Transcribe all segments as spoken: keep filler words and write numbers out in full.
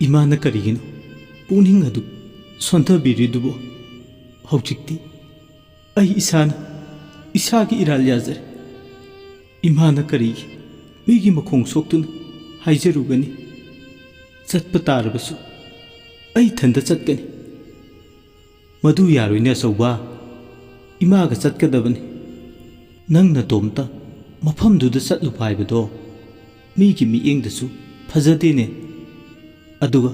ꯏꯃꯥꯅ ꯀꯔꯤꯒꯤꯅꯣ ꯄꯨꯛꯅꯤꯡ ꯑꯗꯨ ꯁꯣꯟꯊꯕꯤꯔꯤꯗꯨꯕꯨ? ꯍꯧꯖꯤꯛꯇꯤ ꯑꯩ ꯏꯁꯥꯅ ꯏꯁꯥꯒꯤ ꯏꯔꯥꯜ ꯌꯥꯖꯔꯦ꯫ ꯏꯃꯥꯅ ꯀꯔꯤꯒꯤ ꯃꯤꯒꯤ ꯃꯈꯣꯡ ꯁꯣꯛꯇꯨꯅ ꯍꯥꯏꯖꯔꯨꯒꯅꯤ? ꯆꯠꯄ ꯇꯥꯔꯕꯁꯨ ꯑꯩ ꯏꯊꯟꯗ ꯆꯠꯀꯅꯤ꯫ ꯃꯗꯨ ꯌꯥꯔꯣꯏꯅꯦ ꯑꯆꯧꯕ꯫ ꯏꯃꯥꯒ ꯆꯠꯀꯗꯕꯅꯤ꯫ ꯅꯪ ꯅꯇꯣꯝꯇ ꯃꯐꯝꯗꯨꯗ ꯆꯠꯂꯨꯕ ꯍꯥꯏꯕꯗꯣ ꯃꯤꯒꯤ ꯃꯤꯠꯌꯦꯡꯗꯁꯨ ꯐꯖꯗꯦꯅꯦ꯫ ꯑꯗꯨꯒ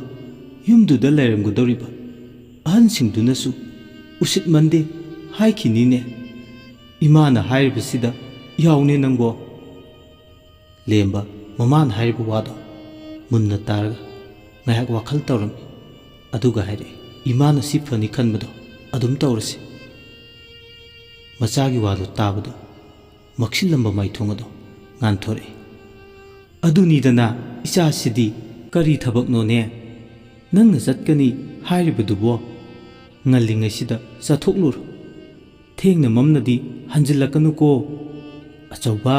ꯌꯨꯝꯗꯨꯗ ꯂꯩꯔꯝꯒꯗꯧꯔꯤꯕ ꯑꯍꯟꯁꯤꯡꯗꯨꯅꯁꯨ ꯎꯁꯤꯠꯃꯟꯗꯦ ꯍꯥꯏꯈꯤꯅꯤꯅꯦ꯫ ꯏꯃꯥꯅ ꯍꯥꯏꯔꯤꯕꯁꯤꯗ ꯌꯥꯎꯅꯦ ꯅꯪꯕꯣ꯫ ꯂꯦꯝꯕ ꯃꯃꯥꯅ ꯍꯥꯏꯔꯤꯕ ꯋꯥꯗꯣ ꯃꯨꯟꯅ ꯇꯥꯔꯒ ꯉꯥꯏꯍꯥꯛ ꯋꯥꯈꯜ ꯇꯧꯔꯝꯃꯤ꯫ ꯑꯗꯨꯒ ꯍꯥꯏꯔꯛꯏ, "ꯏꯃꯥꯅ ꯁꯤ ꯐꯅꯤ ꯈꯟꯕꯗꯣ ꯑꯗꯨꯝ ꯇꯧꯔꯁꯤ꯫" ꯃꯆꯥꯒꯤ ꯋꯥꯗꯣ ꯇꯥꯕꯗ ꯃꯛꯁꯤꯜꯂꯝꯕ ꯃꯥꯏꯊꯣꯡ ꯑꯗꯣ ꯉꯥꯟꯊꯣꯔꯛꯏ꯫ "ꯑꯗꯨꯅꯤꯗꯅ ꯏꯆꯥꯁꯤꯗꯤ꯫ ꯀꯔꯤ ꯊꯕꯛꯅꯣꯅꯦ ꯅꯪꯅ ꯆꯠꯀꯅꯤ ꯍꯥꯏꯔꯤꯕꯗꯨꯕꯣ? ꯉꯜꯂꯤꯉꯩꯁꯤꯗ ꯆꯠꯊꯣꯛꯂꯨꯔꯣ꯫ ꯊꯦꯡꯅ ꯃꯝꯅꯗꯤ ꯍꯟꯖꯤꯜꯂꯛꯀꯅꯨꯀꯣ꯫ ꯑꯆꯧꯕ,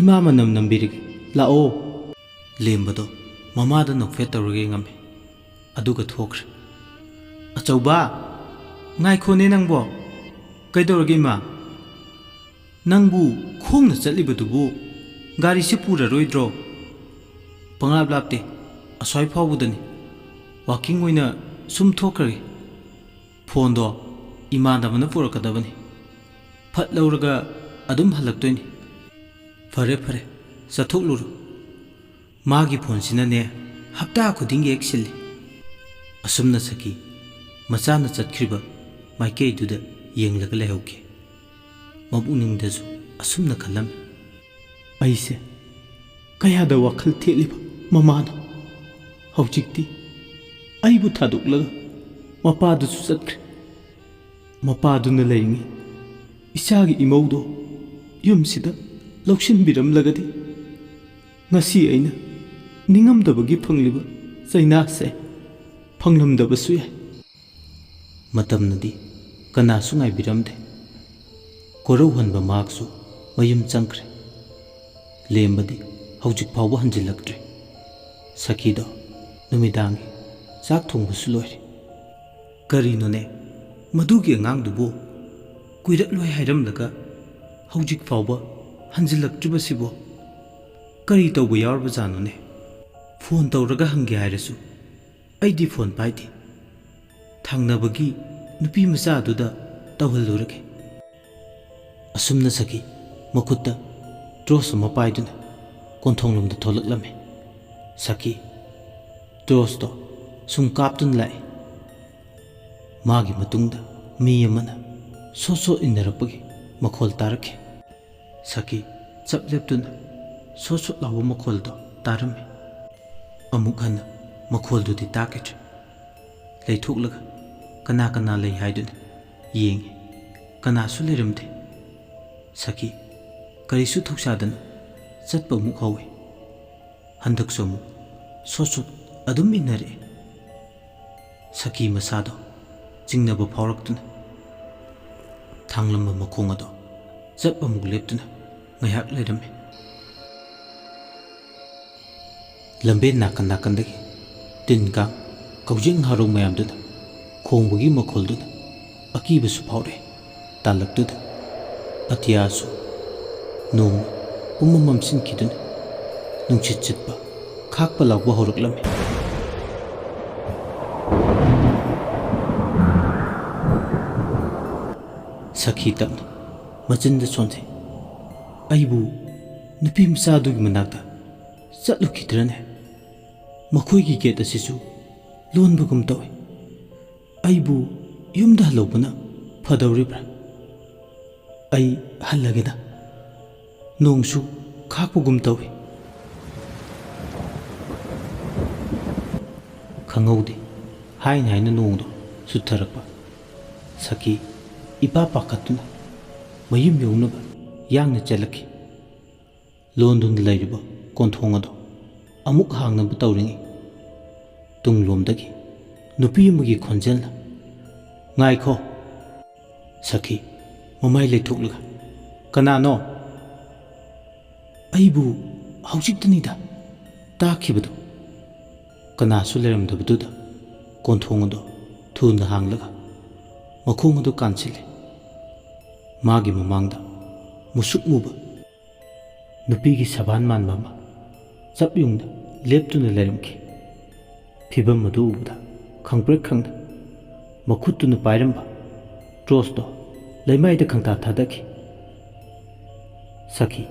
ꯏꯃꯥ ꯃꯅꯝ ꯅꯝꯕꯤꯔꯒꯦ, ꯂꯥꯛꯑꯣ꯫" ꯂꯦꯝꯕꯗꯣ ꯃꯃꯥꯗ ꯅꯣꯛꯐꯦꯠ ꯇꯧꯔꯒ ꯌꯦꯡꯉꯝꯃꯤ꯫ ꯑꯗꯨꯒ ꯊꯣꯛꯈ꯭ꯔꯦ꯫ "ꯑꯆꯧꯕ, ꯉꯥꯏꯈꯣꯅꯦ ꯅꯪꯕꯣ꯫" "ꯀꯩꯗꯧꯔꯒꯦ ꯏꯃꯥ?" "ꯅꯪꯕꯨ ꯈꯣꯡꯅ ꯆꯠꯂꯤꯕꯗꯨꯕꯨ ꯒꯥꯔꯤꯁꯦ ꯄꯨꯔꯔꯣꯏꯗ꯭ꯔꯣ?" "ꯄꯪꯂꯥꯞ ꯂꯥꯞꯇꯦ, ꯑꯁ꯭ꯋꯥꯏ ꯐꯥꯎꯕꯗꯅꯤ꯫ ꯋꯥꯀꯤꯡ ꯑꯣꯏꯅ ꯁꯨꯝ ꯊꯣꯛꯈ꯭ꯔꯒꯦ꯫ ꯐꯣꯟꯗꯣ ꯏꯃꯥꯟꯅꯕꯅ ꯄꯨꯔꯛꯀꯗꯕꯅꯤ꯫ ꯐꯠ ꯂꯧꯔꯒ ꯑꯗꯨꯝ ꯍꯜꯂꯛꯇꯣꯏꯅꯤ꯫" "ꯐꯔꯦ ꯐꯔꯦ, ꯆꯠꯊꯣꯛꯂꯨꯔꯣ꯫ ꯃꯥꯒꯤ ꯐꯣꯟꯁꯤꯅꯅꯦ ꯍꯞꯇꯥ ꯈꯨꯗꯤꯡꯒꯤ ꯍꯦꯛ ꯁꯤꯜꯂꯤ꯫" ꯑꯁꯨꯝꯅ ꯁꯈꯤ ꯃꯆꯥꯅ ꯆꯠꯈ꯭ꯔꯤꯕ ꯃꯥꯏꯀꯩꯗꯨꯗ ꯌꯦꯡꯂꯒ ꯂꯩꯍꯧꯈꯤ꯫ ꯃꯄꯨꯛꯅꯤꯡꯗꯁꯨ ꯑꯁꯨꯝꯅ ꯈꯜꯂꯝꯃꯤ, "ꯑꯩꯁꯦ ꯀꯌꯥꯗ ꯋꯥꯈꯜ ꯊꯦꯠꯂꯤꯕ ꯃꯃꯥꯅꯣ? ꯍꯧꯖꯤꯛꯇꯤ ꯑꯩꯕꯨ ꯊꯥꯗꯣꯛꯂꯒ ꯃꯄꯥꯗꯨꯁꯨ ꯆꯠꯈ꯭ꯔꯦ꯫ ꯃꯄꯥꯗꯨꯅ ꯂꯩꯔꯤꯉꯩ ꯏꯆꯥꯒꯤ ꯏꯃꯧꯗꯣ ꯌꯨꯝꯁꯤꯗ ꯂꯧꯁꯤꯟꯕꯤꯔꯝꯂꯒꯗꯤ ꯉꯁꯤ ꯑꯩꯅ ꯅꯤꯡꯉꯝꯗꯕꯒꯤ ꯐꯪꯂꯤꯕ ꯆꯩꯅꯥꯁꯦ ꯐꯪꯂꯝꯗꯕꯁꯨ ꯌꯥꯏ꯫" ꯃꯇꯝꯅꯗꯤ ꯀꯅꯥꯁꯨ ꯉꯥꯏꯕꯤꯔꯝꯗꯦ꯫ ꯀꯣꯔꯧꯍꯟꯕ ꯃꯍꯥꯛꯁꯨ ꯃꯌꯨꯝ ꯆꯪꯈ꯭ꯔꯦ꯫ ꯂꯦꯝꯕꯗꯤ ꯍꯧꯖꯤꯛ ꯐꯥꯎꯕ ꯍꯟꯖꯤꯜꯂꯛꯇ꯭ꯔꯤ꯫ ꯁꯈꯤꯗꯣ ꯅꯨꯃꯤꯗꯥꯡꯒꯤ ꯆꯥꯛ ꯊꯣꯡꯕꯁꯨ ꯂꯣꯏꯔꯦ꯫ ꯀꯔꯤꯅꯣꯅꯦ, ꯃꯗꯨꯒꯤ ꯑꯉꯥꯡꯗꯨꯕꯨ ꯀꯨꯏꯔꯛꯂꯣꯏ ꯍꯥꯏꯔꯝꯂꯒ ꯍꯧꯖꯤꯛ ꯐꯥꯎꯕ ꯍꯟꯖꯤꯜꯂꯛꯇ꯭ꯔꯤꯕꯁꯤꯕꯣ? ꯀꯔꯤ ꯇꯧꯕ ꯌꯥꯎꯔꯕꯖꯥꯠꯅꯣꯅꯦ? ꯐꯣꯟ ꯇꯧꯔꯒ ꯍꯪꯒꯦ ꯍꯥꯏꯔꯁꯨ ꯑꯩꯗꯤ ꯐꯣꯟ ꯄꯥꯏꯗꯦ꯫ ꯊꯪꯅꯕꯒꯤ ꯅꯨꯄꯤ ꯃꯆꯥꯗꯨꯗ ꯇꯧꯍꯜꯂꯨꯔꯒꯦ꯫ ꯑꯁꯨꯝꯅ ꯁꯈꯤ ꯃꯈꯨꯠꯇ ꯇꯣꯔꯆ ꯑꯃ ꯄꯥꯏꯗꯨꯅ ꯀꯣꯟꯊꯣꯡꯂꯣꯝꯗ ꯊꯣꯛꯂꯛꯂꯝꯃꯤ꯫ ꯁꯈꯤ ꯇꯣꯔꯆꯇꯣ ꯁꯨꯝ ꯀꯥꯞꯇꯨꯅ ꯂꯥꯛꯏ꯫ ꯃꯥꯒꯤ ꯃꯇꯨꯡꯗ ꯃꯤ ꯑꯃꯅ ꯁꯣꯠ ꯁꯣꯠ ꯏꯟꯅꯔꯛꯄꯒꯤ ꯃꯈꯣꯜ ꯇꯥꯔꯛꯈꯤ꯫ ꯁꯈꯤ ꯆꯞ ꯂꯦꯞꯇꯨꯅ ꯁꯣꯠ ꯁꯣꯠ ꯂꯥꯎꯕ ꯃꯈꯣꯜꯗꯣ ꯇꯥꯔꯝꯃꯤ꯫ ꯑꯃꯨꯛ ꯍꯟꯅ ꯃꯈꯣꯜꯗꯨꯗꯤ ꯇꯥꯈꯤꯗ꯭ꯔꯦ꯫ ꯂꯩꯊꯣꯛꯂꯒ ꯀꯅꯥ ꯀꯅꯥ ꯂꯩ ꯍꯥꯏꯗꯨꯅ ꯌꯦꯡꯉꯤ꯫ ꯀꯅꯥꯁꯨ ꯂꯩꯔꯝꯗꯦ꯫ ꯁꯈꯤ ꯀꯔꯤꯁꯨ ꯊꯧꯁꯥꯗꯅ ꯆꯠꯄ ꯑꯃꯨꯛ ꯍꯧꯏ꯫ ꯍꯟꯗꯛꯁꯨ ꯑꯃꯨꯛ ꯁꯣꯠ ꯁꯣꯠ ꯑꯗꯨꯝ ꯏꯟꯅꯔꯛꯏ꯫ ꯁꯈꯤ ꯃꯁꯥꯗꯣ ꯆꯤꯡꯅꯕ ꯐꯥꯎꯔꯛꯇꯨꯅ ꯊꯥꯡꯂꯝꯕ ꯃꯈꯣꯡ ꯑꯗꯣ ꯆꯞ ꯑꯃꯨꯛ ꯂꯦꯞꯇꯨꯅ ꯉꯥꯏꯍꯥꯛ ꯂꯩꯔꯝꯃꯤ꯫ ꯂꯝꯕꯦꯟ ꯅꯥꯀꯟ ꯅꯥꯀꯟꯗꯒꯤ ꯇꯤꯟ ꯀꯥꯡ, ꯀꯧꯖꯦꯡ ꯍꯥꯔꯧ ꯃꯌꯥꯝꯗꯨꯅ ꯈꯣꯡꯕꯒꯤ ꯃꯈꯣꯜꯗꯨꯅ ꯑꯀꯤꯕꯁꯨ ꯐꯥꯎꯔꯛꯏ꯫ ꯇꯥꯜꯂꯛꯇꯨꯗ ꯑꯇꯤꯌꯥꯁꯨ ꯅꯣꯡ ꯄꯨꯝꯃꯝ ꯃꯝꯁꯤꯟꯈꯤꯗꯨꯅ ꯅꯨꯡꯁꯤꯠ ꯁꯤꯠꯄ, ꯈꯥꯛꯄ ꯂꯥꯎꯕ ꯍꯧꯔꯛꯂꯝꯃꯤ꯫ ꯁꯈꯤ ꯇꯞꯅ ꯃꯆꯤꯟꯗ ꯁꯣꯟꯖꯩ꯫ ꯑꯩꯕꯨ ꯅꯨꯄꯤ ꯃꯆꯥꯗꯨꯒꯤ ꯃꯅꯥꯛꯇ ꯆꯠꯂꯨꯈꯤꯗ꯭ꯔꯅꯦ? ꯃꯈꯣꯏꯒꯤ ꯒꯦꯠ ꯑꯁꯤꯁꯨ ꯂꯣꯟꯕꯒꯨꯝ ꯇꯧꯏ꯫ ꯑꯩꯕꯨ ꯌꯨꯝꯗ ꯍꯜꯂꯧꯕꯅ ꯐꯗꯧꯔꯤꯕ꯭ꯔꯥ? ꯑꯩ ꯍꯜꯂꯒꯦꯗ꯫ ꯅꯣꯡꯁꯨ ꯈꯥꯛꯄꯒꯨꯝ ꯇꯧꯏ꯫ ꯈꯪꯍꯧꯗꯦ, ꯍꯥꯏꯅ ꯍꯥꯏꯅ ꯅꯣꯡꯗꯣ ꯆꯨꯊꯔꯛꯄ꯫ ꯁꯈꯤ ꯏꯄꯥ ꯄꯥꯈꯠꯇꯨꯅ ꯃꯌꯨꯝ ꯌꯧꯅꯕ ꯌꯥꯡꯅ ꯆꯦꯜꯂꯛꯈꯤ꯫ ꯂꯣꯟꯗꯨꯅ ꯂꯩꯔꯤꯕ ꯀꯣꯟꯊꯣꯡ ꯑꯗꯨ ꯑꯃꯨꯛ ꯍꯥꯡꯅꯕ ꯇꯧꯔꯤꯉꯩ, ꯇꯨꯡꯂꯣꯝꯗꯒꯤ ꯅꯨꯄꯤ ꯑꯃꯒꯤ ꯈꯣꯟꯖꯦꯜꯅ, "ꯉꯥꯏꯈꯣ!" ꯁꯈꯤ ꯃꯃꯥꯏ ꯂꯩꯊꯣꯛꯂꯒ, "ꯀꯅꯥꯅꯣ?" "ꯑꯩꯕꯨ ꯍꯧꯖꯤꯛꯇꯅꯤꯗ ꯇꯥꯈꯤꯕꯗꯨ꯫ ꯀꯅꯥꯁꯨ ꯂꯩꯔꯝꯗꯕꯗꯨꯗ ꯀꯣꯟꯊꯣꯡ ꯑꯗꯨ ꯊꯨꯅ ꯍꯥꯡꯂꯒ ꯃꯈꯣꯡ ꯑꯗꯨ ꯀꯥꯟꯁꯤꯜꯂꯦ꯫ ꯃꯥꯒꯤ ꯃꯃꯥꯡꯗ ꯃꯨꯁꯨꯛ ꯃꯨꯕ ꯅꯨꯄꯤꯒꯤ ꯁꯕꯥꯟ ꯃꯥꯟꯕ ꯑꯃ ꯆꯞ ꯌꯨꯡꯅ ꯂꯦꯞꯇꯨꯅ ꯂꯩꯔꯝꯈꯤ꯫ ꯐꯤꯚꯝ ꯑꯗꯨ ꯎꯕꯗ ꯈꯪꯄ꯭ꯔꯦꯛ ꯈꯪꯅ ꯃꯈꯨꯠꯇꯨꯅ ꯄꯥꯏꯔꯝꯕ ꯇ꯭ꯔꯣꯁꯇꯣ ꯂꯩꯃꯥꯏꯗ ꯈꯪꯇꯥ ꯊꯥꯗꯈꯤ꯫ ꯁꯈꯤ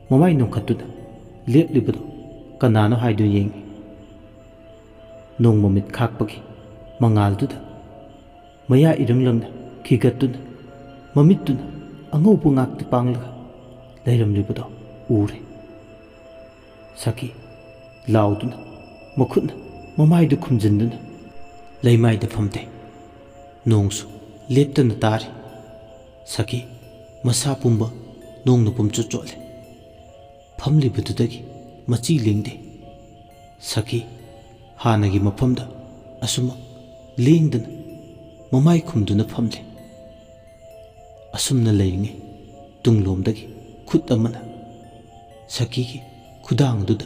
ꯃꯃꯥꯏ ꯅꯣꯡꯈꯠꯇꯨꯅ ꯂꯦꯞꯂꯤꯕꯗꯨ ꯀꯅꯥꯅꯣ ꯍꯥꯏꯗꯨ ꯌꯦꯡꯉꯤ꯫ ꯅꯣꯡꯃ ꯃꯤꯠ ꯈꯥꯛꯄꯒꯤ ꯃꯉꯥꯜꯗꯨꯗ ꯃꯌꯥ ꯏꯔꯪ ꯂꯪꯅ ꯈꯤꯒꯠꯇꯨꯅ ꯃꯃꯤꯠꯇꯨꯅ ꯑꯉꯧꯕ ꯉꯥꯛꯇ ꯄꯥꯡꯂꯒ ꯂꯩꯔꯝꯂꯤꯕꯗꯣ ꯎꯔꯦ꯫ ꯁꯈꯤ ꯂꯥꯎꯗꯨꯅ ꯃꯈꯨꯠꯅ ꯃꯃꯥꯏꯗꯨ ꯈꯨꯝꯖꯤꯟꯗꯨꯅ ꯂꯩꯃꯥꯏꯗ ꯐꯝꯗꯦ꯫ ꯅꯣꯡꯁꯨ ꯂꯦꯞꯇꯅ ꯇꯥꯔꯤ꯫ ꯁꯈꯤ ꯃꯁꯥ ꯄꯨꯝꯕ ꯅꯣꯡꯅ ꯄꯨꯝꯆꯣꯠ ꯆꯣꯠꯂꯦ꯫ ꯐꯝꯂꯤꯕꯗꯨꯗꯒꯤ ꯃꯆꯤ ꯂꯦꯡꯗꯦ꯫ ꯁꯈꯤ ꯍꯥꯟꯅꯒꯤ ꯃꯐꯝꯗ ꯑꯁꯨꯝꯃꯛ ꯂꯦꯡꯗꯅ ꯃꯃꯥꯏ ꯈꯨꯝꯗꯨꯅ ꯐꯝꯂꯦ꯫ ꯑꯁꯨꯝꯅ ꯂꯩꯔꯤꯉꯩ ꯇꯨꯡꯂꯣꯝꯗꯒꯤ ꯈꯨꯠ ꯑꯃꯅ ꯁꯈꯤꯒꯤ ꯈꯨꯗꯥꯡꯗꯨꯗ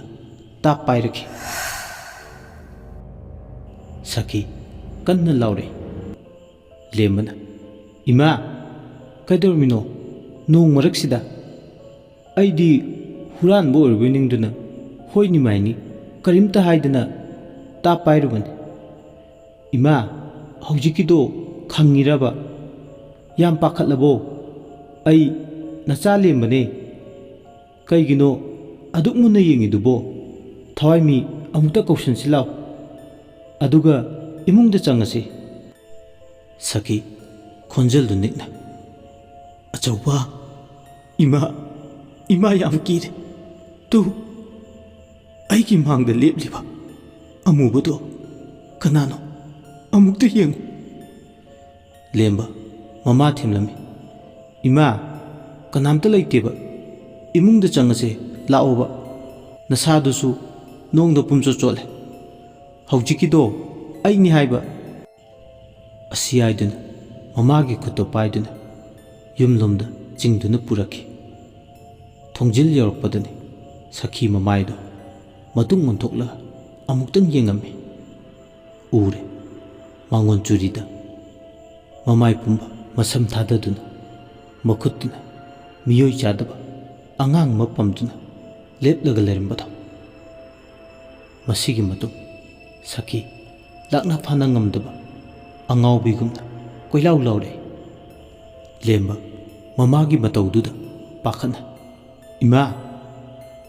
ꯇꯥꯞ ꯄꯥꯏꯔꯛꯈꯤ꯫ ꯁꯈꯤ ꯀꯟꯅ ꯂꯥꯎꯔꯛꯏ꯫ ꯂꯦꯝꯕꯅ, "ꯏꯃꯥ, ꯀꯩꯗꯧꯔꯝꯃꯤꯅꯣ ꯅꯣꯡ ꯃꯔꯛꯁꯤꯗ?" "ꯑꯩꯗꯤ ꯍꯨꯔꯥꯟꯕ ꯑꯣꯏꯔꯕꯣꯏ ꯅꯤꯡꯗꯨꯅ ꯍꯣꯏꯅꯤ ꯃꯥꯏꯅꯤ ꯀꯔꯤꯝꯇ ꯍꯥꯏꯗꯅ ꯇꯥꯞ ꯄꯥꯏꯔꯨꯕꯅꯤ꯫ ꯏꯃꯥ, ꯍꯧꯖꯤꯛꯀꯤꯗꯣ ꯈꯪꯉꯤꯔꯕ? ꯌꯥꯝ ꯄꯥꯈꯠꯂꯕꯣ? ꯑꯩ ꯅꯆꯥ ꯂꯦꯝꯕꯅꯦ꯫ ꯀꯩꯒꯤꯅꯣ ꯑꯗꯨꯛ ꯃꯨꯟꯅ ꯌꯦꯡꯉꯤꯗꯨꯕꯣ? ꯊꯋꯥꯏꯃꯤ, ꯑꯃꯨꯛꯇ ꯀꯧꯁꯟꯁꯤ ꯂꯥꯎ꯫ ꯑꯗꯨꯒ ꯏꯃꯨꯡꯗ ꯆꯪꯉꯁꯤ꯫" ꯁꯈꯤ ꯈꯣꯟꯖꯦꯜꯗꯨ ꯅꯤꯛꯅ, "ꯑꯆꯧꯕ, ꯏꯃꯥ, ꯏꯃꯥ ꯌꯥꯝ ꯀꯤꯔꯦ꯫ ꯇꯨ, ꯑꯩꯒꯤ ꯃꯥꯡꯗ ꯂꯦꯞꯂꯤꯕ ꯑꯃꯨꯕꯗꯣ ꯀꯅꯥꯅꯣ? ꯑꯃꯨꯛꯇ ꯌꯦꯡꯉꯨ꯫" ꯂꯦꯝꯕ ꯃꯃꯥ ꯊꯦꯝꯂꯝꯃꯤ꯫ "ꯏꯃꯥ, ꯀꯅꯥꯝꯇ ꯂꯩꯇꯦꯕ꯫ ꯏꯃꯨꯡꯗ ꯆꯪꯉꯁꯦ ꯂꯥꯛꯑꯣꯕ꯫ ꯅꯁꯥꯗꯨꯁꯨ ꯅꯣꯡꯗ ꯄꯨꯝꯆꯣꯠ ꯆꯣꯠꯂꯦ꯫ ꯍꯧꯖꯤꯛꯀꯤꯗꯣ ꯑꯩꯅꯤ ꯍꯥꯏꯕ꯫" ꯑꯁꯤ ꯍꯥꯏꯗꯨꯅ ꯃꯃꯥꯒꯤ ꯈꯨꯠꯇꯣ ꯄꯥꯏꯗꯨꯅ ꯌꯨꯝꯂꯣꯝꯗ ꯆꯤꯡꯗꯨꯅ ꯄꯨꯔꯛꯈꯤ꯫ ꯊꯣꯡꯖꯤꯜ ꯌꯧꯔꯛꯄꯗꯅꯤ ꯁꯈꯤ ꯃꯃꯥꯏꯗꯣ ꯃꯇꯨꯡ ꯑꯣꯟꯊꯣꯛꯂꯒ ꯑꯃꯨꯛꯇꯪ ꯌꯦꯡꯉꯝꯃꯤ꯫ ꯎꯔꯦ, ꯃꯉꯣꯟ ꯆꯨꯔꯤꯗ ꯃꯃꯥꯏ ꯄꯨꯝꯕ ꯃꯁꯝ ꯊꯥꯗꯗꯨꯅ, ꯃꯈꯨꯠꯇꯨꯅ ꯃꯤꯑꯣꯏ ꯆꯥꯗꯕ ꯑꯉꯥꯡ ꯑꯃ ꯄꯝꯗꯨꯅ ꯂꯦꯞꯂꯒ ꯂꯩꯔꯝꯕꯗꯣ꯫ ꯃꯁꯤꯒꯤ ꯃꯇꯨꯡ ꯁꯈꯤ ꯂꯥꯛꯅ ꯐꯥꯅ ꯉꯝꯗꯕ ꯑꯉꯥꯎꯕꯤꯒꯨꯝꯅ ꯀꯣꯏꯂꯥꯎ ꯂꯥꯎꯔꯛꯏ꯫ ꯂꯦꯝꯕ ꯃꯃꯥꯒꯤ ꯃꯇꯧꯗꯨꯗ ꯄꯥꯈꯠꯅ, "ꯏꯃꯥ,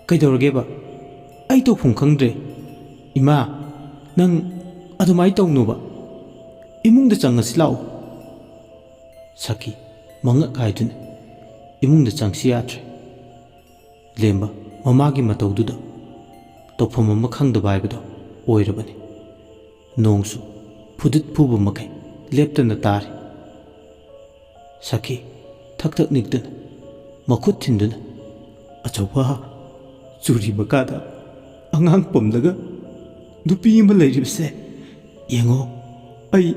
ꯀꯩꯗꯧꯔꯒꯦꯕ? ꯑꯩ ꯇꯧꯐꯝ ꯈꯪꯗ꯭ꯔꯦ꯫ ꯏꯃꯥ, ꯅꯪ ꯑꯗꯨꯃꯥꯏꯅ ꯇꯧꯅꯨꯕ꯫ ꯏꯃꯨꯡꯗ ꯆꯪꯉꯁꯤ ꯂꯥꯛꯑꯣ꯫" ꯁꯈꯤ ꯃꯉꯛ ꯍꯥꯏꯗꯨꯅ ꯏꯃꯨꯡꯗ ꯆꯪꯁꯤ ꯌꯥꯗ꯭ꯔꯦ꯫ ꯂꯦꯝꯕ ꯃꯃꯥꯒꯤ ꯃꯇꯧꯗꯨꯗ ꯇꯧꯐꯝ ꯑꯃ ꯈꯪꯗꯕ ꯍꯥꯏꯕꯗꯣ ꯑꯣꯏꯔꯕꯅꯤ꯫ ꯅꯣꯡꯁꯨ ꯐꯨꯗꯤꯠ ꯐꯨꯕ ꯃꯈꯩ ꯂꯦꯞꯇꯅ ꯇꯥꯔꯤ꯫ ꯁꯈꯤ ꯊꯛ ꯊꯛ ꯅꯤꯛꯇꯨꯅ, ꯃꯈꯨꯠ ꯊꯤꯟꯗꯨꯅ, "ꯑꯆꯧꯕ, ꯆꯨꯔꯤ ꯃꯈꯥꯗ ꯑꯉꯥꯡ ꯄꯝꯂꯒ ꯅꯨꯄꯤ ꯑꯃ ꯂꯩꯔꯤꯕꯁꯦ ꯌꯦꯡꯉꯣ, ꯑꯩ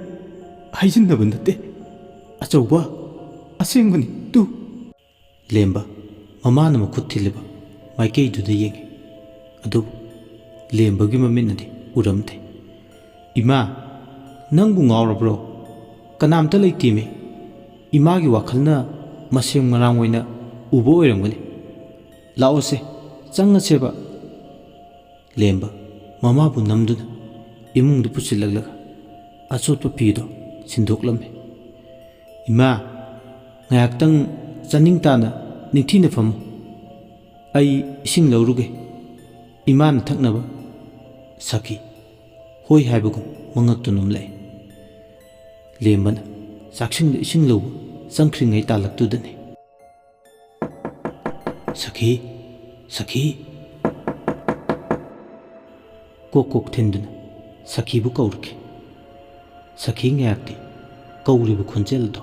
ꯍꯥꯏꯖꯤꯟꯅꯕ ꯅꯠꯇꯦ꯫ ꯑꯆꯧꯕ, ꯑꯁꯦꯡꯕꯅꯤ ꯇꯨ꯫" ꯂꯦꯝꯕ ꯃꯃꯥꯅ ꯃꯈꯨꯠ ꯊꯤꯜꯂꯤꯕ ꯃꯥꯏꯀꯩꯗꯨꯗ ꯌꯦꯡꯉꯤ꯫ ꯑꯗꯨꯕꯨ ꯂꯦꯝꯕꯒꯤ ꯃꯃꯤꯠꯅꯗꯤ ꯎꯔꯝꯗꯦ꯫ "ꯏꯃꯥ, ꯅꯪꯕꯨ ꯉꯥꯎꯔꯕ꯭ꯔꯣ? ꯀꯅꯥꯝꯇ ꯂꯩꯇꯦꯃꯤ꯫ ꯏꯃꯥꯒꯤ ꯋꯥꯈꯜꯅ ꯃꯁꯦꯝ ꯃꯔꯥꯡ ꯑꯣꯏꯅ ꯎꯕ ꯑꯣꯏꯔꯝꯒꯅꯤ꯫ ꯂꯥꯛꯑꯣꯁꯦ, ꯆꯪꯉꯁꯦꯕ꯫" ꯂꯦꯝꯕ ꯃꯃꯥꯕꯨ ꯅꯝꯗꯨꯅ ꯏꯃꯨꯡꯗ ꯄꯨꯁꯤꯜꯂꯛꯂꯒ ꯑꯆꯣꯠꯄ ꯐꯤꯗꯣ ꯁꯤꯟꯗꯣꯛꯂꯝꯃꯤ꯫ "ꯏꯃꯥ, ꯉꯥꯏꯍꯥꯛꯇꯪ ꯆꯥꯅꯤꯡ ꯇꯥꯅ ꯅꯤꯡꯊꯤꯅ ꯐꯝꯃꯨ꯫ ꯑꯩ ꯏꯁꯤꯡ ꯂꯧꯔꯨꯒꯦ, ꯏꯃꯥꯅ ꯊꯛꯅꯕ꯫" ꯁꯈꯤ ꯍꯣꯏ ꯍꯥꯏꯕꯒꯨꯝ ꯃꯉꯛꯇꯨ ꯅꯣꯝꯂꯛꯏ꯫ ꯂꯦꯝꯕꯅ ꯆꯥꯛꯁꯪꯗ ꯏꯁꯤꯡ ꯂꯧꯕ ꯆꯪꯈ꯭ꯔꯤꯉꯩ ꯇꯥꯂꯛꯇꯨꯗꯅꯤ꯫ "ꯁꯈꯤ, ꯁꯈꯤ!" ꯀꯣꯛ ꯀꯣꯛ ꯊꯤꯟꯗꯨꯅ ꯁꯈꯤꯕꯨ ꯀꯧꯔꯛꯈꯤ꯫ ꯁꯈꯤ ꯉꯥꯏꯍꯥꯛꯇꯤ ꯀꯧꯔꯤꯕ ꯈꯣꯟꯖꯦꯜ ꯑꯗꯨ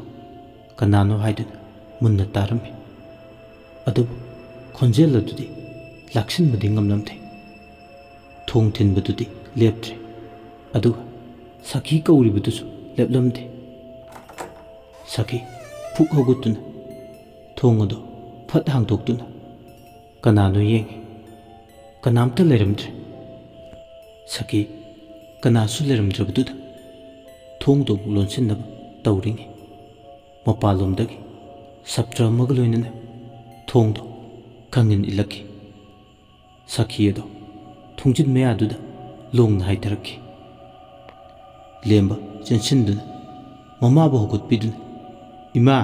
ꯀꯅꯥꯅꯣ ꯍꯥꯏꯗꯨꯅ ꯃꯨꯟꯅ ꯇꯥꯔꯝꯃꯤ꯫ ꯑꯗꯨꯕꯨ ꯈꯣꯟꯖꯦꯜ ꯑꯗꯨꯗꯤ ꯂꯥꯛꯁꯤꯟꯕꯗꯤ ꯉꯝꯂꯝꯗꯦ꯫ ꯊꯣꯡ ꯊꯤꯟꯕꯗꯨꯗꯤ ꯂꯦꯞꯇ꯭ꯔꯦ, ꯑꯗꯨꯒ ꯁꯈꯤ ꯀꯧꯔꯤꯕꯗꯨꯁꯨ ꯂꯦꯞꯂꯝꯗꯦ꯫ ꯁꯈꯤ ꯐꯨꯛ ꯍꯧꯒꯠꯇꯨꯅ ꯊꯣꯡ ꯑꯗꯨ ꯐꯠ ꯍꯥꯡꯗꯣꯛꯇꯨꯅ ꯀꯅꯥꯅꯣ ꯌꯦꯡꯉꯤ꯫ ꯀꯅꯥꯝꯇ ꯂꯩꯔꯝꯗ꯭ꯔꯦ꯫ ꯁꯈꯤ ꯀꯅꯥꯁꯨ ꯂꯩꯔꯝꯗ꯭ꯔꯕꯗꯨꯗ ꯊꯣꯡꯗꯣ ꯑꯃꯨꯛ ꯂꯣꯟꯁꯤꯟꯅꯕ ꯇꯧꯔꯤꯉꯩ, ꯃꯄꯥꯟꯂꯣꯝꯗꯒꯤ ꯁꯞꯇ꯭ꯔ ꯑꯃꯒ ꯂꯣꯏꯅꯅ ꯊꯣꯡꯗꯣ ꯈꯪꯏꯟ ꯏꯜꯂꯛꯈꯤ꯫ ꯁꯈꯤ ꯑꯗꯣ ꯊꯣꯡꯖꯤꯟ ꯃꯌꯥꯗꯨꯗ ꯂꯣꯡꯅ ꯍꯥꯏꯊꯔꯛꯈꯤ꯫ ꯂꯦꯝꯕ ꯆꯦꯟꯁꯤꯟꯗꯨꯅ ꯃꯃꯥꯕꯨ ꯍꯧꯒꯠꯄꯤꯗꯨꯅ, "ꯏꯃꯥ,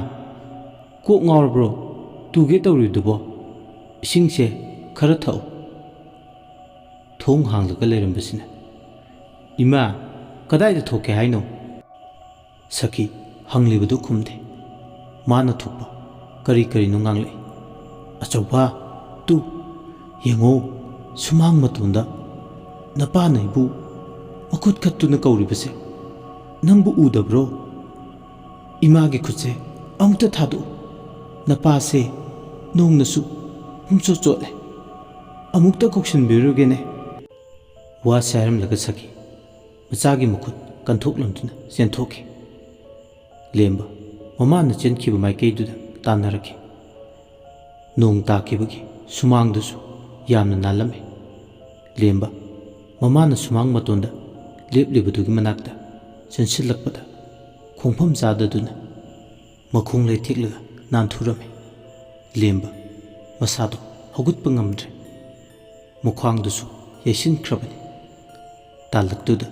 ꯀꯣꯛ ꯉꯥꯎꯔꯕ꯭ꯔꯣ? ꯇꯨꯒꯦ ꯇꯧꯔꯤꯗꯨꯕꯣ? ꯏꯁꯤꯡꯁꯦ ꯈꯔ ꯊꯛꯎ꯫" ꯊꯣꯡ ꯍꯥꯡꯂꯒ ꯂꯩꯔꯝꯕꯁꯤꯅ, "ꯏꯃꯥ, ꯀꯗꯥꯏꯗ ꯊꯣꯛꯀꯦ ꯍꯥꯏꯅꯣ?" ꯁꯈꯤ ꯍꯪꯂꯤꯕꯗꯨ ꯈꯨꯝꯗꯦ꯫ ꯃꯥꯅ ꯊꯣꯛꯄ ꯀꯔꯤ ꯀꯔꯤꯅꯣ ꯉꯥꯡꯂꯛꯏ꯫ "ꯑꯆꯧꯕ, ꯇꯨ, ꯌꯦꯡꯉꯣ, ꯁꯨꯃꯥꯡ ꯃꯇꯣꯟꯗ ꯅꯄꯥꯅ ꯑꯩꯕꯨ ꯃꯈꯨꯠ ꯈꯠꯇꯨꯅ ꯀꯧꯔꯤꯕꯁꯦ ꯅꯪꯕꯨ ꯎꯗꯕ꯭ꯔꯣ? ꯏꯃꯥꯒꯤ ꯈꯨꯠꯁꯦ ꯑꯃꯨꯛꯇ ꯊꯥꯗꯣꯛꯎ꯫ ꯅꯄꯥꯁꯦ ꯅꯣꯡꯅꯁꯨ ꯄꯨꯝꯆꯣꯠ ꯆꯣꯠꯂꯦ꯫ ꯑꯃꯨꯛꯇ ꯀꯧꯁꯤꯟꯕꯤꯔꯨꯒꯦꯅꯦ꯫" ꯋꯥꯁꯦ ꯍꯥꯏꯔꯝꯂꯒ ꯁꯈꯤ ꯃꯆꯥꯒꯤ ꯃꯈꯨꯠ ꯀꯟꯊꯣꯛꯂꯝꯗꯨꯅ ꯆꯦꯟꯊꯣꯛꯈꯤ꯫ ꯂꯦꯝꯕ ꯃꯃꯥꯅ ꯆꯦꯟꯈꯤꯕ ꯃꯥꯏꯀꯩꯗꯨꯗ ꯇꯥꯟꯅꯔꯛꯈꯤ꯫ ꯅꯣꯡ ꯇꯥꯈꯤꯕꯒꯤ ꯁꯨꯃꯥꯡꯗꯨꯁꯨ ꯌꯥꯝꯅ ꯅꯥꯜꯂꯝꯃꯤ꯫ ꯂꯦꯝꯕ ꯃꯃꯥꯅ ꯁꯨꯃꯥꯡ ꯃꯇꯣꯟꯗ ꯂꯦꯞꯂꯤꯕꯗꯨꯒꯤ ꯃꯅꯥꯛꯇ ꯆꯦꯟꯁꯤꯜꯂꯛꯄꯗ ꯈꯣꯡꯐꯝ ꯆꯥꯗꯗꯨꯅ ꯃꯈꯣꯡ ꯂꯩꯊꯦꯛꯂꯒ ꯅꯥꯟꯊꯨꯔꯝꯃꯤ꯫ ꯂꯦꯝꯕ ꯃꯁꯥꯗꯣ ꯍꯧꯒꯠꯄ ꯉꯝꯗ꯭ꯔꯦ꯫ ꯃꯈ꯭ꯋꯥꯡꯗꯨꯁꯨ ꯌꯩꯁꯤꯟꯈ꯭ꯔꯕꯅꯤ꯫ ꯇꯥꯜꯂꯛꯇꯨꯗ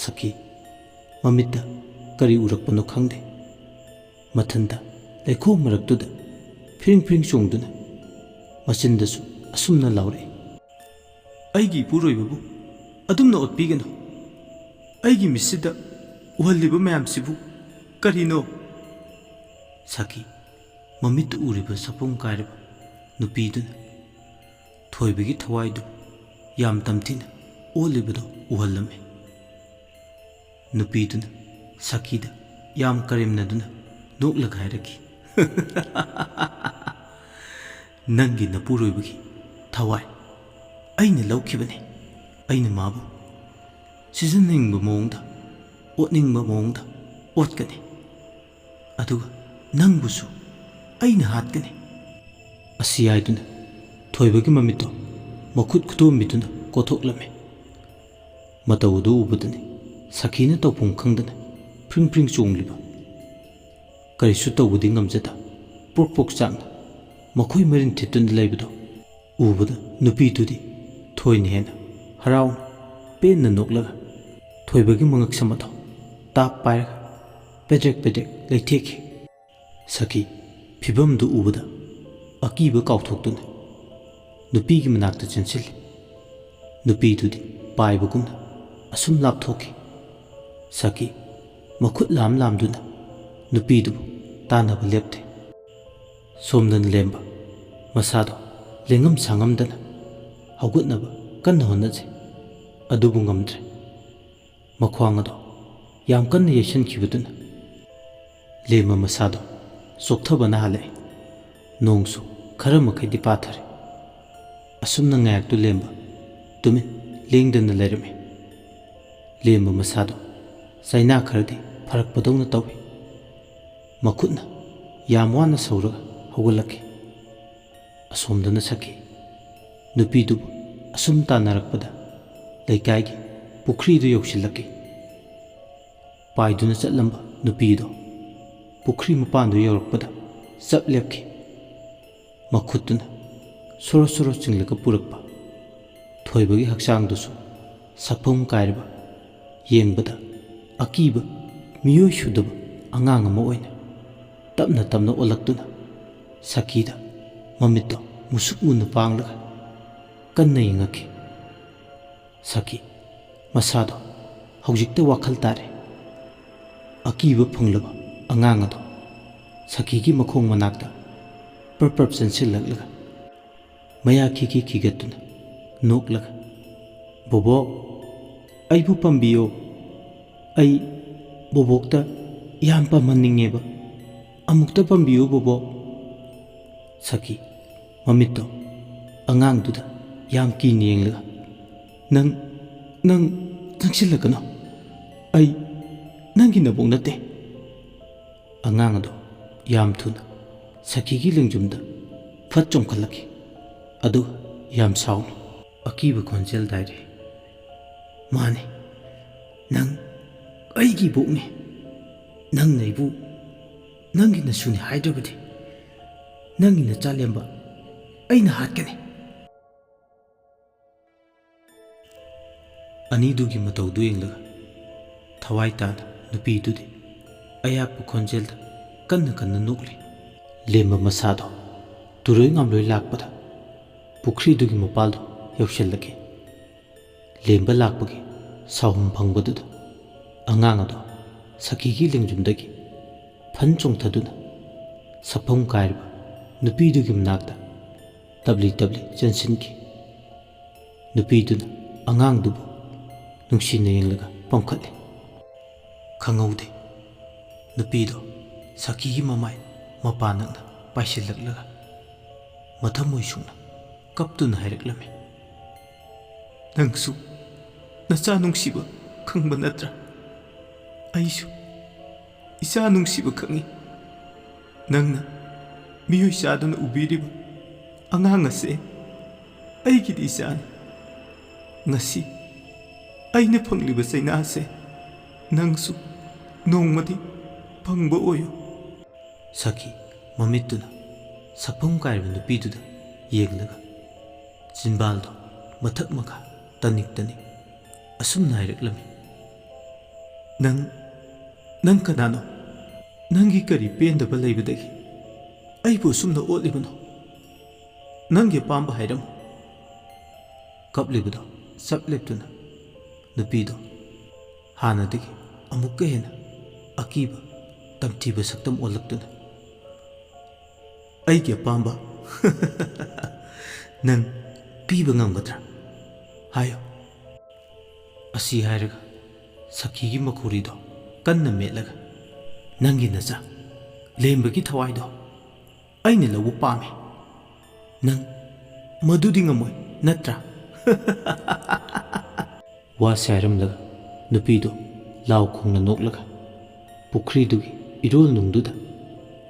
ꯁꯈꯤ ꯃꯃꯤꯠꯇ ꯀꯔꯤ ꯎꯔꯛꯄꯅꯣ ꯈꯪꯗꯦ꯫ ꯃꯊꯟꯇ ꯂꯩꯈꯣꯝ ꯃꯔꯛꯇꯨꯗ ꯐꯤꯔꯤꯡ ꯐꯤꯔꯤꯡ ꯆꯣꯡꯗꯨꯅ ꯃꯆꯤꯟꯗꯁꯨ ꯑꯁꯨꯝꯅ ꯂꯥꯎꯔꯛꯏ, "ꯑꯩꯒꯤ ꯏꯄꯨꯔꯣꯏꯕꯕꯨ ꯑꯗꯨꯝꯅ ꯑꯣꯠꯄꯤꯒꯅꯨ꯫ ꯑꯩꯒꯤ ꯃꯤꯠꯁꯤꯗ ꯎꯍꯜꯂꯤꯕ ꯃꯌꯥꯝꯁꯤꯕꯨ ꯀꯔꯤꯅꯣ?" ꯁꯈꯤ ꯃꯃꯤꯠꯇ ꯎꯔꯤꯕ ꯁꯥꯄꯣꯝ ꯀꯥꯏꯔꯕ ꯅꯨꯄꯤꯗꯨꯅ ꯊꯣꯏꯕꯒꯤ ꯊꯋꯥꯏꯗꯨ ꯌꯥꯝ ꯇꯝꯊꯤꯅ ꯑꯣꯠꯂꯤꯕꯗꯨ ꯎꯍꯜꯂꯝꯃꯤ꯫ ꯅꯨꯄꯤꯗꯨꯅ ꯁꯈꯤꯗ ꯌꯥꯝ ꯀꯔꯦꯝꯅꯗꯨꯅ ꯅꯣꯛꯂꯒ ꯍꯥꯏꯔꯛꯈꯤ, "ꯅꯪꯒꯤ ꯅꯄꯨꯔꯣꯏꯕꯒꯤ ꯊꯋꯥꯏ ꯑꯩꯅ ꯂꯧꯈꯤꯕꯅꯤ꯫ ꯑꯩꯅ ꯃꯥꯕꯨ ꯁꯤꯖꯤꯟꯅꯅꯤꯡꯕ ꯃꯑꯣꯡꯗ, ꯑꯣꯠꯅꯤꯡꯕ ꯃꯑꯣꯡꯗ ꯑꯣꯠꯀꯅꯤ꯫ ꯑꯗꯨꯒ ꯅꯪꯕꯨꯁꯨ ꯑꯩꯅ ꯍꯥꯠꯀꯅꯤ꯫" ꯑꯁꯤ ꯍꯥꯏꯗꯨꯅ ꯊꯣꯏꯕꯒꯤ ꯃꯃꯤꯠꯇꯣ ꯃꯈꯨꯠ ꯈꯨꯗꯣꯝꯕꯤꯗꯨꯅ ꯀꯣꯊꯣꯛꯂꯝꯃꯤ꯫ ꯃꯇꯧ ꯑꯗꯨ ꯎꯕꯗꯅꯤ ꯁꯈꯤꯅ ꯇꯧꯐꯝ ꯈꯪꯗꯅ ꯐ꯭ꯔꯤꯡ ꯐ꯭ꯔꯤꯡ ꯆꯣꯡꯂꯤꯕ꯫ ꯀꯔꯤꯁꯨ ꯇꯧꯕꯗꯤ ꯉꯝꯖꯗ ꯄ꯭ꯔꯣꯛ ꯄ꯭ꯔꯣꯛ ꯆꯥꯛꯅ ꯃꯈꯣꯏ ꯃꯔꯤꯟ ꯊꯤꯠꯇꯨꯅ ꯂꯩꯕꯗꯣ ꯎꯕꯗ ꯅꯨꯄꯤꯗꯨꯗꯤ ꯊꯣꯏꯅ ꯍꯦꯟꯅ ꯍꯔꯥꯎꯅ ꯄꯦꯟꯅ ꯅꯣꯛꯂꯒ ꯊꯣꯏꯕꯒꯤ ꯃꯉꯛꯁꯝ ꯑꯗꯣ ꯇꯥꯞ ꯄꯥꯏꯔꯒ ꯄꯦꯗ꯭ꯔꯦꯛ ꯄꯦꯗ꯭ꯔꯦꯛ ꯂꯩꯊꯦꯛꯈꯤ꯫ ꯁꯈꯤ ꯐꯤꯕꯝꯗꯨ ꯎꯕꯗ ꯑꯀꯤꯕ ꯀꯥꯎꯊꯣꯛꯇꯨꯅ ꯅꯨꯄꯤꯒꯤ ꯃꯅꯥꯛꯇ ꯆꯦꯟꯁꯤꯜꯂꯤ꯫ ꯅꯨꯄꯤꯗꯨꯗꯤ ꯄꯥꯏꯕꯒꯨꯝꯅ ꯑꯁꯨꯝ ꯂꯥꯞꯊꯣꯛꯈꯤ꯫ ꯁꯈꯤ ꯃꯈꯨꯠ ꯂꯥꯝ ꯂꯥꯝꯗꯨꯅ ꯅꯨꯄꯤꯗꯨꯕꯨ ꯇꯥꯟꯅꯕ ꯂꯦꯞꯇꯦ꯫ ꯁꯣꯝꯗꯅ ꯂꯦꯝꯕ ꯃꯁꯥꯗꯣ ꯂꯦꯡꯉꯝ ꯁꯥꯉꯝꯗꯅ ꯍꯧꯒꯠꯅꯕ ꯀꯟꯅ ꯍꯣꯠꯅꯖꯩ꯫ ꯑꯗꯨꯕꯨ ꯉꯝꯗ꯭ꯔꯦ꯫ ꯃꯈ꯭ꯋꯥꯡ ꯑꯗꯣ ꯌꯥꯝ ꯀꯟꯅ ꯌꯩꯁꯟꯈꯤꯕꯗꯨꯅ ꯂꯦꯝꯕ ꯃꯁꯥꯗꯣ ꯆꯣꯛꯊꯕꯅ ꯍꯥꯜꯂꯛꯏ꯫ ꯅꯣꯡꯁꯨ ꯈꯔ ꯃꯈꯩꯗꯤ ꯄꯥꯊꯔꯦ꯫ ꯑꯁꯨꯝꯅ ꯉꯥꯏꯍꯥꯛꯇꯨ ꯂꯦꯝꯕ ꯇꯨꯃꯤꯟ ꯂꯦꯡꯗꯅ ꯂꯩꯔꯝꯃꯤ꯫ ꯂꯦꯝꯕ ꯃꯁꯥꯗꯣ ꯆꯩꯅꯥ ꯈꯔꯗꯤ ꯐꯔꯛꯄꯗꯧꯅ ꯇꯧꯏ꯫ ꯃꯈꯨꯠꯅ ꯌꯥꯝ ꯋꯥꯅ ꯁꯧꯔꯒ ꯍꯧꯒꯠꯂꯛꯈꯤ꯫ ꯑꯁꯣꯝꯗꯅ ꯁꯈꯤ ꯅꯨꯄꯤꯗꯨꯕꯨ ꯑꯁꯨꯝ ꯇꯥꯟꯅꯔꯛꯄꯗ ꯂꯩꯀꯥꯏꯒꯤ ꯄꯨꯈ꯭ꯔꯤꯗꯨ ꯌꯧꯁꯤꯜꯂꯛꯈꯤ꯫ ꯄꯥꯏꯗꯨꯅ ꯆꯠꯂꯝꯕ ꯅꯨꯄꯤꯗꯣ ꯄꯨꯈ꯭ꯔꯤ ꯃꯄꯥꯟꯗꯨ ꯌꯧꯔꯛꯄꯗ ꯆꯞ ꯂꯦꯞꯈꯤ꯫ ꯃꯈꯨꯠꯇꯨꯅ ꯁꯣꯔꯣ ꯁꯣꯔꯣ ꯆꯤꯡꯂꯒ ꯄꯨꯔꯛꯄ ꯊꯣꯏꯕꯒꯤ ꯍꯛꯆꯥꯡꯗꯨꯁꯨ ꯁꯛꯐꯝ ꯀꯥꯏꯔꯕ, ꯌꯦꯡꯕꯗ ꯑꯀꯤꯕ ꯃꯤꯑꯣꯏ ꯁꯨꯗꯕ ꯑꯉꯥꯡ ꯑꯃ ꯑꯣꯏꯅ ꯇꯞꯅ ꯇꯞꯅ ꯑꯣꯜꯂꯛꯇꯨꯅ ꯁꯈꯤꯗ ꯃꯃꯤꯠꯇꯣ ꯃꯨꯁꯨꯛ ꯃꯨꯅ ꯄꯥꯡꯂꯒ ꯀꯟꯅ ꯌꯦꯡꯉꯛꯈꯤ꯫ ꯁꯈꯤ ꯃꯁꯥꯗꯣ ꯍꯧꯖꯤꯛꯇ ꯋꯥꯈꯜ ꯇꯥꯔꯦ꯫ ꯑꯀꯤꯕ ꯐꯪꯂꯕ ꯑꯉꯥꯡ ꯑꯗꯣ ꯁꯈꯤꯒꯤ ꯃꯈꯣꯡ ꯃꯅꯥꯛꯇ ꯄ꯭ꯔꯞ ꯄ꯭ꯔꯞ ꯆꯪꯁꯤꯜꯂꯛꯂꯒ ꯃꯌꯥ ꯈꯤꯈꯤ ꯈꯤꯒꯠꯇꯨꯅ ꯅꯣꯛꯂꯒ, "ꯕꯣꯕꯣꯛ, ꯑꯩꯕꯨ ꯄꯥꯝꯕꯤꯌꯣ꯫ ꯑꯩ ꯕꯣꯕꯣꯛꯇ ꯌꯥꯝ ꯄꯥꯝꯍꯟꯅꯤꯡꯉꯦꯕ꯫ ꯑꯃꯨꯛꯇ ꯄꯥꯝꯕꯤꯌꯨ ꯕꯣꯕꯣꯛ꯫" ꯁꯈꯤ ꯃꯃꯤꯠꯇꯣ ꯑꯉꯥꯡꯗꯨꯗ ꯌꯥꯝ ꯀꯤꯅ ꯌꯦꯡꯂꯒ, "ꯅꯪ, ꯅꯪ ꯆꯪꯁꯤꯜꯂꯛꯀꯅꯣ꯫ ꯑꯩ ꯅꯪꯒꯤ ꯅꯕꯣꯛ ꯅꯠꯇꯦ꯫" ꯑꯉꯥꯡ ꯑꯗꯣ ꯌꯥꯝ ꯊꯨꯅ ꯁꯈꯤꯒꯤ ꯂꯦꯡꯖꯨꯝꯗ ꯐꯠ ꯆꯣꯡꯈꯠꯂꯛꯈꯤ꯫ ꯑꯗꯨꯒ ꯌꯥꯝ ꯁꯥꯎꯅ, "ꯑꯀꯤꯕ ꯈꯣꯟꯖꯦꯜ ꯗꯥꯏꯔꯤ, "ꯃꯥꯅꯤ, ꯅꯪ ꯑꯩꯒꯤ ꯏꯕꯣꯛꯅꯤ꯫ ꯅꯪꯅ ꯑꯩꯕꯨ ꯅꯪꯒꯤ ꯅꯁꯨꯅꯤ ꯍꯥꯏꯗ꯭ꯔꯕꯗꯤ, ꯅꯪꯒꯤ ꯅꯆꯥ ꯂꯦꯝꯕ ꯑꯩꯅ ꯍꯥꯠꯀꯅꯤ"꯫ ꯑꯅꯤꯗꯨꯒꯤ ꯃꯇꯧꯗꯨ ꯌꯦꯡꯂꯒ ꯊꯋꯥꯏ ꯇꯥꯅ ꯅꯨꯄꯤꯗꯨꯗꯤ ꯑꯌꯥꯛꯄ ꯈꯣꯟꯖꯦꯜꯗ ꯀꯟꯅ ꯀꯟꯅ ꯅꯣꯛꯂꯤ꯫ ꯂꯦꯝꯕ ꯃꯁꯥꯗꯣ ꯇꯨꯔꯣꯏ ꯉꯥꯝꯂꯣꯏ ꯂꯥꯛꯄꯗ ꯄꯨꯈ꯭ꯔꯤꯗꯨꯒꯤ ꯃꯄꯥꯜꯗꯣ ꯌꯧꯁꯤꯜꯂꯛꯏ꯫ ꯂꯦꯝꯕ ꯂꯥꯛꯄꯒꯤ ꯁꯥꯎꯍꯨꯝ ꯐꯪꯕꯗꯨꯗ ꯑꯉꯥꯡ ꯑꯗꯣ ꯁꯈꯤꯒꯤ ꯂꯦꯡꯖꯨꯝꯗꯒꯤ ꯐꯟ ꯆꯣꯡꯊꯗꯨꯅ ꯁꯛꯐꯝ ꯀꯥꯏꯔꯕ ꯅꯨꯄꯤꯗꯨꯒꯤ ꯃꯅꯥꯛꯇ ꯇꯞꯂꯤ ꯇꯞꯂꯤ ꯆꯦꯟꯁꯤꯟꯈꯤ꯫ ꯅꯨꯄꯤꯗꯨꯅ ꯑꯉꯥꯡꯗꯨꯕꯨ ꯅꯨꯡꯁꯤꯅ ꯌꯦꯡꯂꯒ ꯄꯝꯈꯠꯂꯦ꯫ ꯈꯪꯍꯧꯗꯦ, ꯅꯨꯄꯤꯗꯣ ꯁꯈꯤꯒꯤ ꯃꯃꯥꯏ ꯃꯄꯥ ꯅꯛꯅ ꯄꯥꯏꯁꯤꯜꯂꯛꯂꯒ ꯃꯊꯃꯣꯏ ꯁꯨꯡꯅ ꯀꯞꯇꯨꯅ ꯍꯥꯏꯔꯛꯂꯝꯃꯤ, "ꯅꯪꯁꯨ ꯅꯆꯥ ꯅꯨꯡꯁꯤꯕ ꯈꯪꯕ ꯅꯠꯇ꯭ꯔꯥ? ꯑꯩꯁꯨ ꯏꯆꯥ ꯅꯨꯡꯁꯤꯕ ꯈꯪꯏ꯫ ꯅꯪꯅ ꯃꯤꯑꯣꯏ ꯆꯥꯗꯨꯅ ꯎꯕꯤꯔꯤꯕ ꯑꯉꯥꯡ ꯑꯁꯦ ꯑꯩꯒꯤꯗꯤ ꯏꯆꯥꯅꯤ꯫ ꯉꯁꯤ ꯑꯩꯅ ꯐꯪꯂꯤꯕ ꯆꯩꯅꯥꯁꯦ ꯅꯪꯁꯨ ꯅꯣꯡꯃꯗꯤ ꯐꯪꯕ ꯑꯣꯏꯌꯨ"꯫ ꯁꯈꯤ ꯃꯃꯤꯠꯇꯨꯅ ꯁꯛꯐꯝ ꯀꯥꯏꯔꯕ ꯅꯨꯄꯤꯗꯨꯗ ꯌꯦꯡꯂꯒ ꯆꯤꯟꯕꯥꯜꯗꯣ ꯃꯊꯛ ꯃꯈꯥ ꯇꯅꯤꯛ ꯇꯅꯤꯛ ꯑꯁꯨꯝꯅ ꯍꯥꯏꯔꯛꯂꯝꯃꯤ, "ꯅꯪ, ꯅꯪ ꯀꯅꯥꯅꯣ? ꯅꯪꯒꯤ ꯀꯔꯤ ꯄꯦꯟꯗꯕ ꯂꯩꯕꯗꯒꯤ ꯑꯩꯕꯨ ꯑꯁꯨꯝꯅ ꯑꯣꯠꯂꯤꯕꯅꯣ? ꯅꯪꯒꯤ ꯑꯄꯥꯝꯕ ꯍꯥꯏꯔꯝꯃꯨ"꯫ ꯀꯞꯂꯤꯕꯗꯣ ꯆꯞ ꯂꯦꯞꯇꯨꯅ ꯅꯨꯄꯤꯗꯣ ꯍꯥꯟꯅꯗꯒꯤ ꯑꯃꯨꯛꯀ ꯍꯦꯟꯅ ꯑꯀꯤꯕ ꯇꯝꯊꯤꯕ ꯁꯛꯇꯝ ꯑꯣꯜꯂꯛꯇꯨꯅ, "ꯑꯩꯒꯤ ꯑꯄꯥꯝꯕ ꯅꯪ ꯄꯤꯕ ꯉꯝꯒꯗ꯭ꯔꯥ? ꯍꯥꯏꯌꯨ"꯫ ꯑꯁꯤ ꯍꯥꯏꯔꯒ ꯁꯈꯤꯒꯤ ꯃꯈꯨꯔꯤꯗꯣ ꯀꯟꯅ ꯃꯦꯠꯂꯒ, "ꯅꯪꯒꯤ ꯅꯆꯥ ꯂꯦꯝꯕꯒꯤ ꯊꯋꯥꯏꯗꯣ ꯑꯩꯅ ꯂꯧꯕ ꯄꯥꯝꯃꯤ꯫ ꯅꯪ ꯃꯗꯨꯗꯤ ꯉꯝꯃꯣꯏ, ꯅꯠꯇ꯭ꯔꯥ?" ꯋꯥꯁꯦ ꯍꯥꯏꯔꯝꯂꯒ ꯅꯨꯄꯤꯗꯣ ꯂꯥꯎ ꯈꯣꯡꯅ ꯅꯣꯛꯂꯒ ꯄꯨꯈ꯭ꯔꯤꯗꯨꯒꯤ ꯏꯔꯣꯜ ꯅꯨꯡꯗꯨꯗ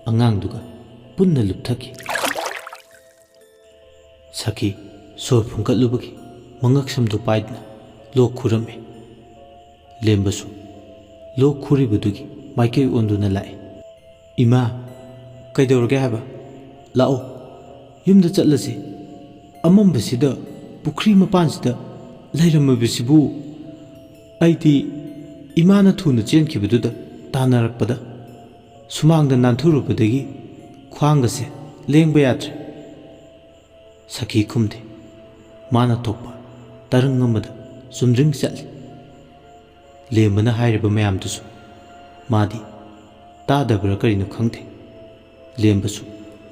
ꯑꯉꯥꯡꯗꯨꯒ ꯄꯨꯟꯅ ꯂꯨꯞꯊꯈꯤ꯫ ꯁꯈꯤ ꯁꯣꯔ ꯐꯨꯟꯒꯠꯂꯨꯕꯒꯤ ꯃꯉꯛꯁꯝꯗꯨ ꯄꯥꯏꯗꯨꯅ ꯂꯣꯛ ꯈꯨꯔꯝꯃꯤ꯫ ꯂꯦꯝꯕꯁꯨ ꯂꯣꯛ ꯈꯨꯔꯤꯕꯗꯨꯒꯤ ꯃꯥꯏꯀꯩ ꯑꯣꯟꯗꯨꯅ ꯂꯥꯛꯏ꯫ "ꯏꯃꯥ, ꯀꯩꯗꯧꯔꯒꯦ ꯍꯥꯏꯕ? ꯂꯥꯛꯑꯣ, ꯌꯨꯝꯗ ꯆꯠꯂꯁꯤ꯫ ꯑꯃꯝꯕꯁꯤꯗ ꯄꯨꯈ꯭ꯔꯤ ꯃꯄꯥꯟꯁꯤꯗ ꯂꯩꯔꯝꯃꯕꯁꯤꯕꯨ?" ꯑꯩꯗꯤ ꯏꯃꯥꯅ ꯊꯨꯅ ꯆꯦꯟꯈꯤꯕꯗꯨꯗ ꯇꯥꯟꯅꯔꯛꯄꯗ ꯁꯨꯃꯥꯡꯗ ꯅꯥꯟꯊꯨꯔꯨꯕꯗꯒꯤ ꯈ꯭ꯋꯥꯡꯒꯁꯦ ꯂꯦꯡꯕ ꯌꯥꯗ꯭ꯔꯦ꯫ ꯁꯈꯤ ꯈꯨꯝꯗꯦ꯫ ꯃꯥꯅ ꯊꯣꯛꯄ ꯇꯔꯪ ꯑꯃꯗ ꯆꯨꯝꯗ꯭ꯔꯤꯡ ꯆꯠꯂꯤ꯫ ꯂꯦꯝꯕꯅ ꯍꯥꯏꯔꯤꯕ ꯃꯌꯥꯝꯗꯨꯁꯨ ꯃꯥꯗꯤ ꯇꯥꯗꯕ꯭ꯔꯥ ꯀꯔꯤꯅꯣ ꯈꯪꯗꯦ꯫ ꯂꯦꯝꯕꯁꯨ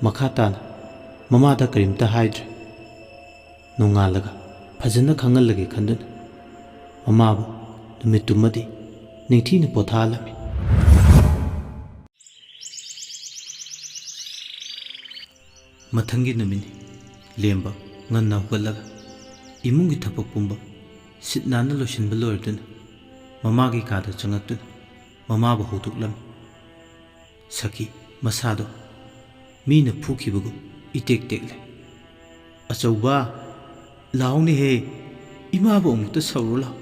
ꯃꯈꯥ ꯇꯥꯅ ꯃꯃꯥꯗ ꯀꯔꯤꯝꯇ ꯍꯥꯏꯗ꯭ꯔꯦ꯫ ꯅꯣꯡꯉꯥꯜꯂꯒ ꯐꯖꯅ ꯈꯪꯍꯜꯂꯒꯦ ꯈꯟꯗꯨꯅ ꯃꯃꯥꯕꯨ ꯅꯨꯃꯤꯠꯇꯨꯃꯗꯤ ꯅꯤꯡꯊꯤꯅ ꯄꯣꯊꯥꯍꯜꯂꯝꯃꯤ꯫ ꯃꯊꯪꯒꯤ ꯅꯨꯃꯤꯠꯅꯤ꯫ ꯂꯦꯝꯕ ꯉꯟꯅ ꯍꯧꯒꯠꯂꯒ ꯏꯃꯨꯡꯒꯤ ꯊꯕꯛ ꯄꯨꯝꯕ ꯁꯤꯠ ꯅꯥꯟꯅ ꯂꯣꯏꯁꯤꯟꯕ ꯂꯣꯏꯔꯗꯨꯅ ꯃꯃꯥꯒꯤ ꯀꯥꯗ ꯆꯪꯉꯛꯇꯨꯅ ꯃꯃꯥꯕꯨ ꯍꯧꯗꯣꯛꯂꯝꯃꯤ꯫ ꯁꯈꯤ ꯃꯁꯥꯗꯣ ꯃꯤꯅ ꯐꯨꯈꯤꯕꯒꯨꯝ ꯏꯇꯦꯛ ꯇꯦꯛꯂꯦ꯫ "ꯑꯆꯧꯕ, ꯂꯥꯎꯅꯦꯍꯦ, ꯏꯃꯥꯕꯨ ꯑꯃꯨꯛꯇ ꯁꯧꯔꯨ ꯂꯥꯎ꯫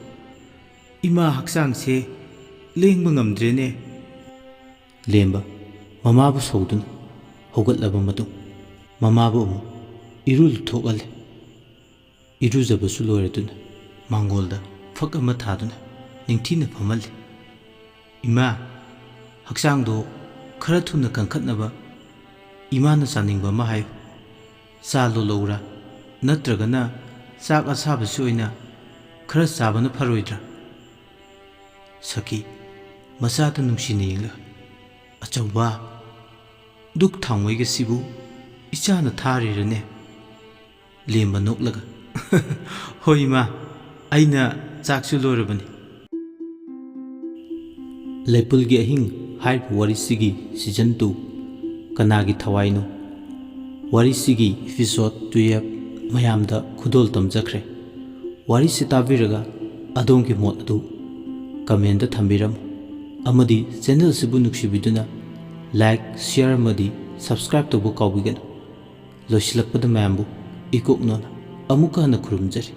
ꯏꯃꯥ ꯍꯛꯆꯥꯡꯁꯦ ꯂꯦꯡꯕ ꯉꯝꯗ꯭ꯔꯦꯅꯦ꯫" ꯂꯦꯝꯕ ꯃꯃꯥꯕꯨ ꯁꯧꯗꯨꯅ ꯍꯧꯒꯠꯂꯕ ꯃꯇꯨꯡ ꯃꯃꯥꯕꯨ ꯑꯃꯨꯛ ꯏꯔꯨ ꯂꯨꯊꯣꯛꯍꯜꯂꯦ꯫ ꯏꯔꯨꯖꯕꯁꯨ ꯂꯣꯏꯔꯗꯨꯅ ꯃꯥꯡꯒꯣꯜꯗ ꯐꯛ ꯑꯃ ꯊꯥꯗꯨꯅ ꯅꯤꯡꯊꯤꯅ ꯐꯝꯍꯜꯂꯤ꯫ "ꯏꯃꯥ, ꯍꯛꯆꯥꯡꯗꯣ ꯈꯔ ꯊꯨꯅ ꯀꯟꯈꯠꯅꯕ ꯏꯃꯥꯅ ꯆꯥꯅꯤꯡꯕ ꯑꯃ ꯍꯥꯏꯌꯨ꯫ ꯆꯥ ꯂꯣꯜꯂꯧꯔꯥ? ꯅꯠꯇ꯭ꯔꯒꯅ ꯆꯥꯛ ꯑꯁꯥꯕꯁꯤ ꯑꯣꯏꯅ ꯈꯔ ꯆꯥꯕꯅ ꯐꯔꯣꯏꯗ꯭ꯔꯥ?" ꯁꯈꯤ ꯃꯆꯥꯗ ꯅꯨꯡꯁꯤꯅ ꯌꯦꯡꯂꯒ, "ꯑꯆꯧꯕ, ꯗꯨꯛ ꯊꯥꯎꯃꯩꯒꯁꯤꯕꯨ ꯏꯆꯥꯅ ꯊꯥꯔꯤꯔꯅꯦ?" ꯂꯦꯝꯕ ꯅꯣꯛꯂꯒ, "ꯍꯣꯏ ꯏꯃꯥ, ꯑꯩꯅ ꯆꯥꯛꯁꯨ ꯂꯣꯏꯔꯕꯅꯤ꯫" ꯂꯩꯄꯨꯜꯒꯤ ꯑꯍꯤꯡ ꯍꯥꯏꯔꯤꯕ ꯋꯥꯔꯤꯁꯤꯒꯤ season two ꯀꯅꯥꯒꯤ ꯊꯋꯥꯏꯅꯣ? ꯋꯥꯔꯤꯁꯤꯒꯤ episode twelve ꯃꯌꯥꯝꯗ ꯈꯨꯗꯣꯜ ꯇꯝꯖꯈ꯭ꯔꯦ꯫ ꯋꯥꯔꯤꯁꯤ ꯇꯥꯕꯤꯔꯒ ꯑꯗꯣꯝꯒꯤ ꯃꯣꯠ ꯑꯗꯨ comment ꯊꯝꯕꯤꯔꯝꯃꯨ꯫ ꯑꯃꯗꯤ channel ꯑꯁꯤꯕꯨ ꯅꯨꯡꯁꯤꯕꯤꯗꯨꯅ like, share ꯑꯃꯗꯤ subscribe ꯇꯧꯕ ꯀꯥꯎꯕꯤꯒꯅꯨ꯫ ꯂꯣꯏꯁꯤꯜꯂꯛꯄꯗ ꯃꯌꯥꯝꯕꯨ ꯏꯀꯣꯛꯅꯣꯅ ꯑꯃꯨꯛꯀ ꯍꯟꯅ ꯈꯨꯔꯨꯝꯖꯔꯤ꯫